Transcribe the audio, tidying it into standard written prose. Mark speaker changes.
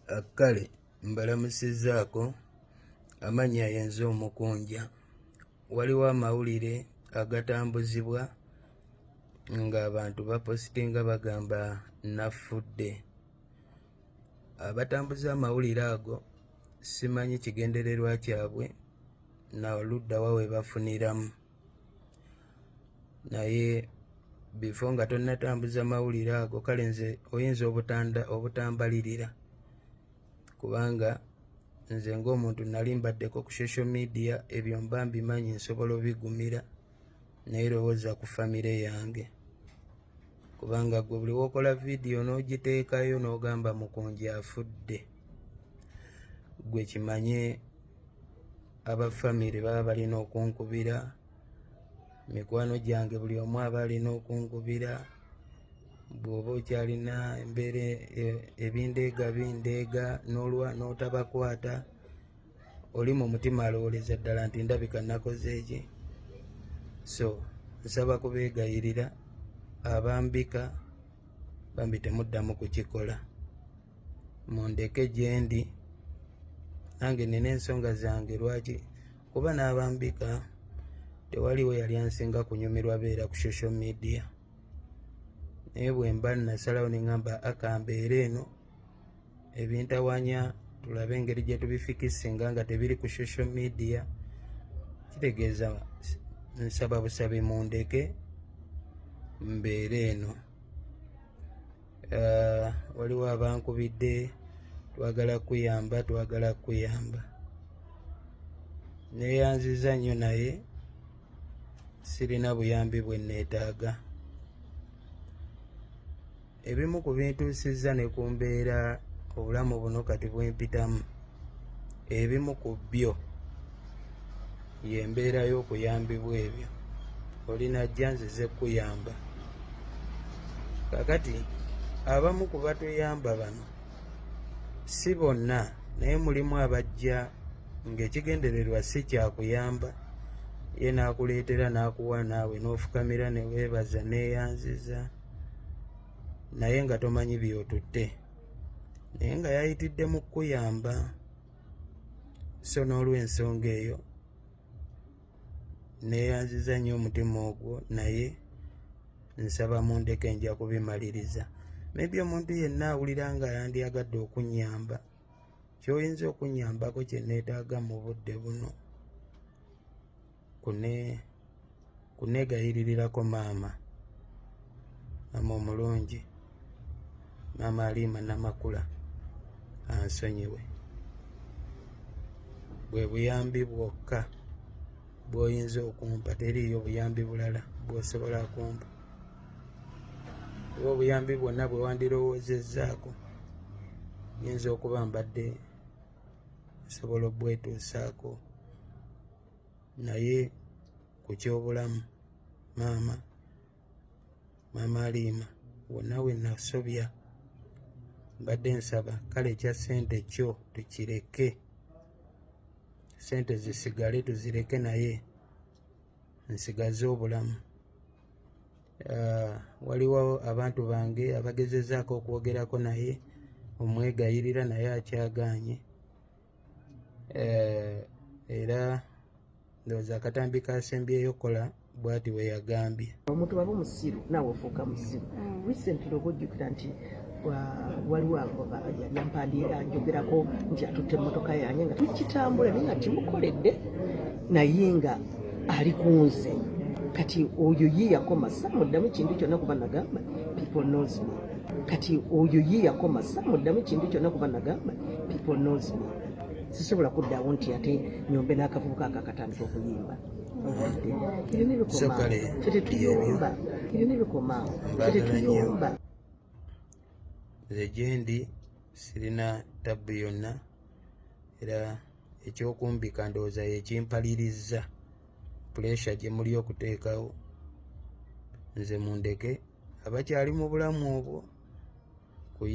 Speaker 1: Kale mbalamusizzaako, amannya yenze Omukunja. Waliwo amawulire agatambuzibwa ng'abantu bapositinga bagamba nafudde. Abatambuza amawulire ago simanyi kigendererwa kyabwe na ludda wa we bafuniramu. Naye before nga tonnatambuza mawulire ago, kale nze oyinza obutambalirira, kubanga nze ng'omuntu nali mbaddeko ku social media, ebyo mba mbimanyi, nsobola obigumira, naye lowooza ku famire yange, kubanga gwe buli wokola vidiyo n'ogiteekayo n'ogamba Mukunja afudde, gwe kimanye aba famire baba balina okunkubira, mikwano gyange buli omu aba alina okunkubira. Bw'oba okyalina embeera ebindeega bindeega n'olwa n'otabakwata, oli mu mutima alowooleza ddala nti ndabika nakoze eki. So nsaba kubeegayirira, abambika bambi temuddamu kukikola, mundeke gyendi, nange nina ensonga zange lwaki, kuba n'abambika tewaliwo yali ansinga kunyumirwa beera ku social media. Naye bwe mba nasalawo ne ŋŋamba akambeera eno, ebintawanya tulabe engeri gye tubifikisinga nga tebiri ku social media, kitegeeza nsaba busabi mundeke mbeere eno. Waliwo abankubidde, twagala kuyamba, twagala kuyamba, neyanziza nnyo, naye sirina buyambi bwe neetaaga. Ebimu ku bintuusizza ne ku mbeera obulamu buno kati bwempitamu, ebimu ku byo y'embeera y'okuyambibwa ebyo oli najja nzize kuyamba. Kakati abamu ku batuyamba bano, si bonna, naye mulimu abajja ng'ekigendererwa si kyakuyamba, ye n'akuleetera n'akuwa, naawe n'ofukamira ne weebaza neeyanziza, naye nga tomanyi by'otutte, naye nga yayitidde mu kukuyamba. So n'olw'ensonga eyo neeyanziza nnyo omutima ogwo, naye nsaba mundeke, nja kubimaliriza. Maybe omuntu yenna awulira nga yandyagadde okunnyamba, ky'oyinza okunnyambako kye neetaaga mu budde buno kuneegayiririrako maama, maama omulungi, Maama Aliima Namakula, ansonyiwe. Bwe buyambi bwokka bw'oyinza okumpa, teriiyo buyambi bulala bw'osobola kumpa, oba obuyambi bwonna bwe wandirowoozezzaako nyinza okuba mbadde nsobola obwetuusaako, naye ku kyobulamu, maama, Maama Aliima, wonna we nasobya mbadde nsaba. Kale ekya ssente kyo tukireke, ssente zisigale tuzireke, naye nsigaze obulamu. Waliwo abantu bange abagezezaako okwogerako naye omwegayirira, naye akyagaanye. Era ndowooza akatambi kasembyeyo kola bwati bwe yagambye.
Speaker 2: Omuntu baba omusiru naawe ofuuka musiru. Recently oba ojjukira nti waliwo yali ampandiika njogerako nti atutte emmotoka yange nga tukitambula, naye nga kimukoledde, naye nga ali ku nze. Kati oyo ye yakoma, samuddamu kintu kyonna kuba nagamba people knows me. Kati oyo ye yakoma, samuddamu kintu kyonna kuba nagamba people knows me. Sisobola kuddawo nti ate nyombe n'akavubuka akakatandika okuyimba. Ebyo
Speaker 1: So
Speaker 2: nebikomaawo.
Speaker 1: Kale,
Speaker 2: Ffe tetuyomba, ebyo nebikomaawo, ffe
Speaker 1: Mbaagala nnyo.
Speaker 2: tetuyomba.
Speaker 1: Nze gyendi sirina tabbu yonna, era ekyokumbika ndowooza yekimpalirizza pressure gye muli okuteekawo. Nze mundeke, abakyali mu bulamu obwo.